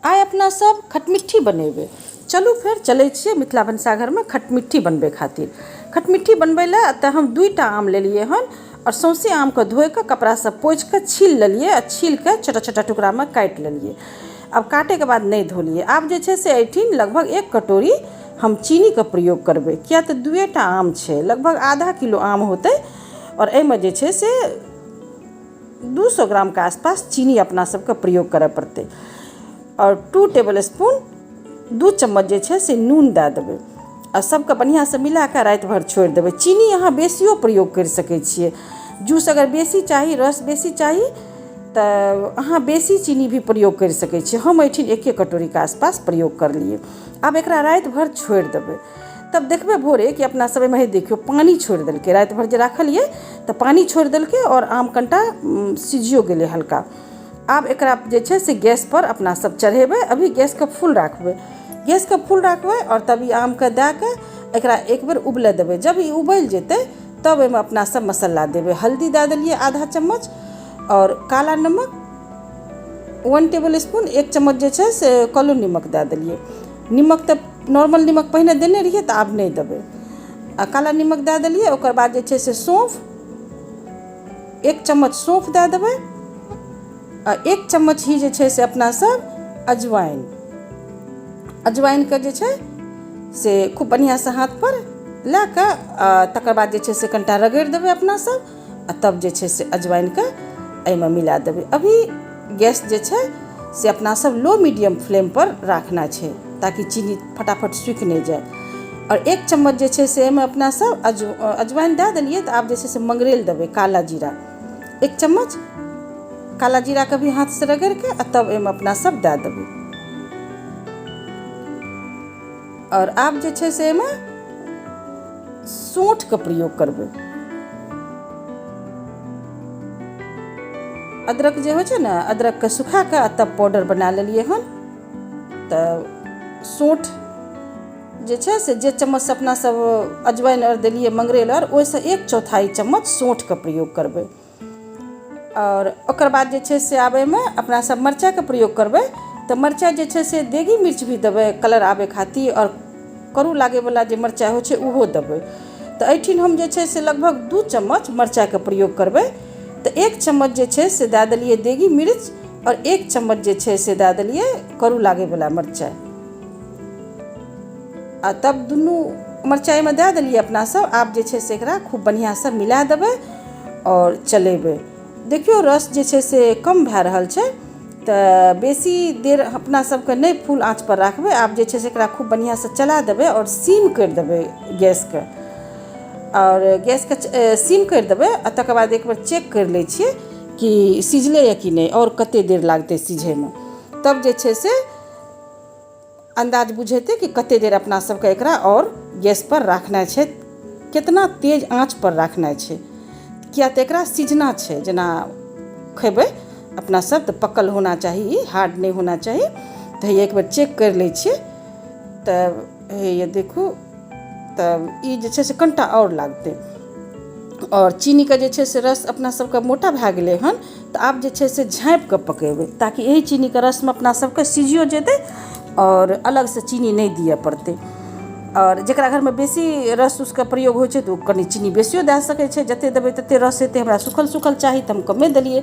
आइ अपना सब खटमिट्ठी बनेबै। चलू फेर चलै छियै मिथिला भनसाघरमे खटमिट्ठी बनबै खातिर। खटमिट्ठी बनबै लए एतऽ हम 2टा आम लेलियै हन आओर सौंसे आमके धोइके कपड़ासँ पोछिके छील लेलियै आ छीलके छोटा छोटा टुकड़ामे काटि लेलियै। आब काटैके बाद नहि धोलियै। आब जे छै से एहिठिन लगभग 1 कटोरी हम चीनीके प्रयोग करबै, किया तऽ 2टा आम छै, लगभग आधा किलो आम होतै आओर एहिमे जे छै से 200 ग्रामके आसपास चीनी अपना सबके प्रयोग करऽ पड़तै। आओर 2 टेबल स्पून 2 चम्मच जे छै से नून दए देबै आ सबके बढ़िआँसँ मिलाकऽ राति भरि छोड़ि देबै। चीनी अहाँ बेसियो प्रयोग करि सकै छियै, जूस अगर बेसी चाही, रस बेसी चाही तऽ अहाँ बेसी चीनी भी प्रयोग करि सकै छियै। हम एहिठिन 1 कटोरीके आसपास प्रयोग करलियै। आब एकरा राति भरि छोड़ि देबै, तब देखबै भोरे कि अपना सब एहिमे हे देखियौ पानि छोड़ि देलकै। राति भरि जे राखलियै तऽ पानि छोड़ि देलकै आओर आम कनिटा सिझियो गेलै हल्का। आब एकरा जे छै से गैसपर अपना सब चढ़ेबै। अभी गैसके फुल राखबै, गैसके फुल राखबै आओर तब ई आमके दए कऽ एकरा एक बेर उबलऽ देबै। जब ई उबलि जेतै तब एहिमे अपना सब मसाला देबै। हल्दी दए देलियै आधा चम्मच आओर काला नमक 1 टेबल स्पून, 1 चम्मच जे छै से कालो निमक दए देलियै। निमक तऽ नॉर्मल निमक पहिने देने रहियै तऽ आब नहि देबै, आ काला निमक दए देलियै। ओकर बाद जे छै से सौँफ 1 चम्मच सौँफ दए देबै आ 1 चम्मच ही जे छै से अपना सब अजवाइन, अजवाइनके जे छै से खूब बढ़िआँसँ हाथपर लए कऽ आ तकर बाद जे छै से कनिटा रगड़ि देबै अपना सब आ तब जे छै से अजवाइनके एहिमे मिला देबै। अभी गैस जे छै से अपना सब लो मीडियम फ्लेमपर राखना छै ताकि चीनी फटाफट सूखि नहि जाय। आओर 1 चम्मच जे छै से एहिमे अपना सब अजवाइन दए देलियै तऽ आब जे छै से मंगरैल देबै काला जीरा, 1 चम्मच काला जीराके भी हाथसँ रगड़िके आ तब एहिमे अपना सब दए देबै। आओर आब जे छै से एहिमे सौंठके प्रयोग करबै। अदरक जे होइ छै ने, अदरकके सुखा कऽ आ तब पाउडर बना लेलियै हन। तऽ सौंठ जे छै से जे चम्मचसँ अपना सब अजवाइन आओर देलियै मंगरैल आओर ओहिसँ 1/4 चम्मच सौंठके प्रयोग करबै। आओर ओकर बाद जे छै से आब एहिमे अपना सब मरचाइके प्रयोग करबै। तऽ मरचाइ जे छै से देगी मिर्च भी देबै कलर आबै खातिर, आओर करू लागैवला जे मरचाइ होइ छै ओहो देबै। तऽ एहिठिन हम जे छै से लगभग 2 चम्मच मरचाइके प्रयोग करबै। तऽ 1 चम्मच जे छै से दए देलियै देगी मिर्च आओर 1 चम्मच जे छै से दए देलियै करू लागैवला मरचाइ आ तब दुनू मरचाइमे दए देलियै अपना सब। आब जे छै से एकरा खूब बढ़िआँसँ मिला देबै आओर चलेबै। देखियौ रस जे छै से कम भए रहल छै, तऽ बेसी देर अपना सबके नहि फुल आँचपर राखबै। आब जे छै से एकरा खूब बढ़िआँसँ चला देबै आओर सिम करि देबै गैसके, आओर गैसके सिम करि देबै आ तकर बाद एक बेर चेक करि लै छियै कि सिझलै या कि नहि आओर कतेक देर लागतै सिझैमे। तब जे छै से अन्दाज बुझेतै कि कतेक देर अपना सबके एकरा आओर गैसपर राखनाइ छै, केतना तेज आँचपर राखनाइ छै, किया तऽ एकरा सिझना छै। जेना खेबै अपना सब तऽ पकल होना चाही, ई हार्ड नहि होना चाही। तऽ हैया एक बेर चेक करि लै छियै। तऽ हैया देखू, तऽ ई जे छै से कनिटा आओर लागतै। आओर चीनीके जे छै से रस अपना सबके मोटा भए गेलै हन, तऽ आब जे छै से झाँपिकऽ पकेबै ताकि एहि चीनीके रसमे अपना सबके सिझियो जेतै आओर अलगसँ चीनी नहि दिअ पड़तै। आओर जकरा घरमे बेसी रस उसके प्रयोग होइ छै तऽ ओ कनि चीनी बेसियो दए सकै छै, जतेक देबै ततेक रस हेतै। हमरा सुखल सुखल चाही तऽ हम कमे देलियै।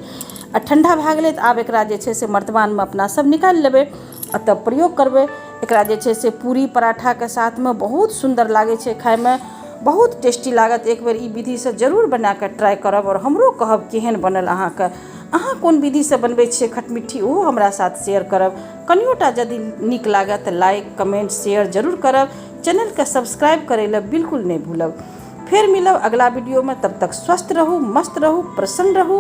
आ ठण्डा भए गेलै तऽ आब एकरा जे छै से मर्तबानमे अपना सब निकालि लेबै आ तब प्रयोग करबै। एकरा जे छै से पूरी पराठाके साथमे बहुत सुन्दर लागै छै खाइमे, बहुत टेस्टी लागत। एक बेर ई विधिसँ जरूर बनाकऽ ट्राइ करब आओर हमरो कहब केहन बनल अहाँके। अहाँ कोन विधिसँ बनबै छियै खटमिट्ठी ओहो हमरा साथ शेयर करब। कनियोटा यदि नीक लागत तऽ लाइक कमेंट शेयर जरूर करब। चैनलके सब्सक्राइब करै लए बिल्कुल नहि भूलब। फेर मिलब अगला वीडियोमे, तब तक स्वस्थ रहू, मस्त रहू, प्रसन्न रहू।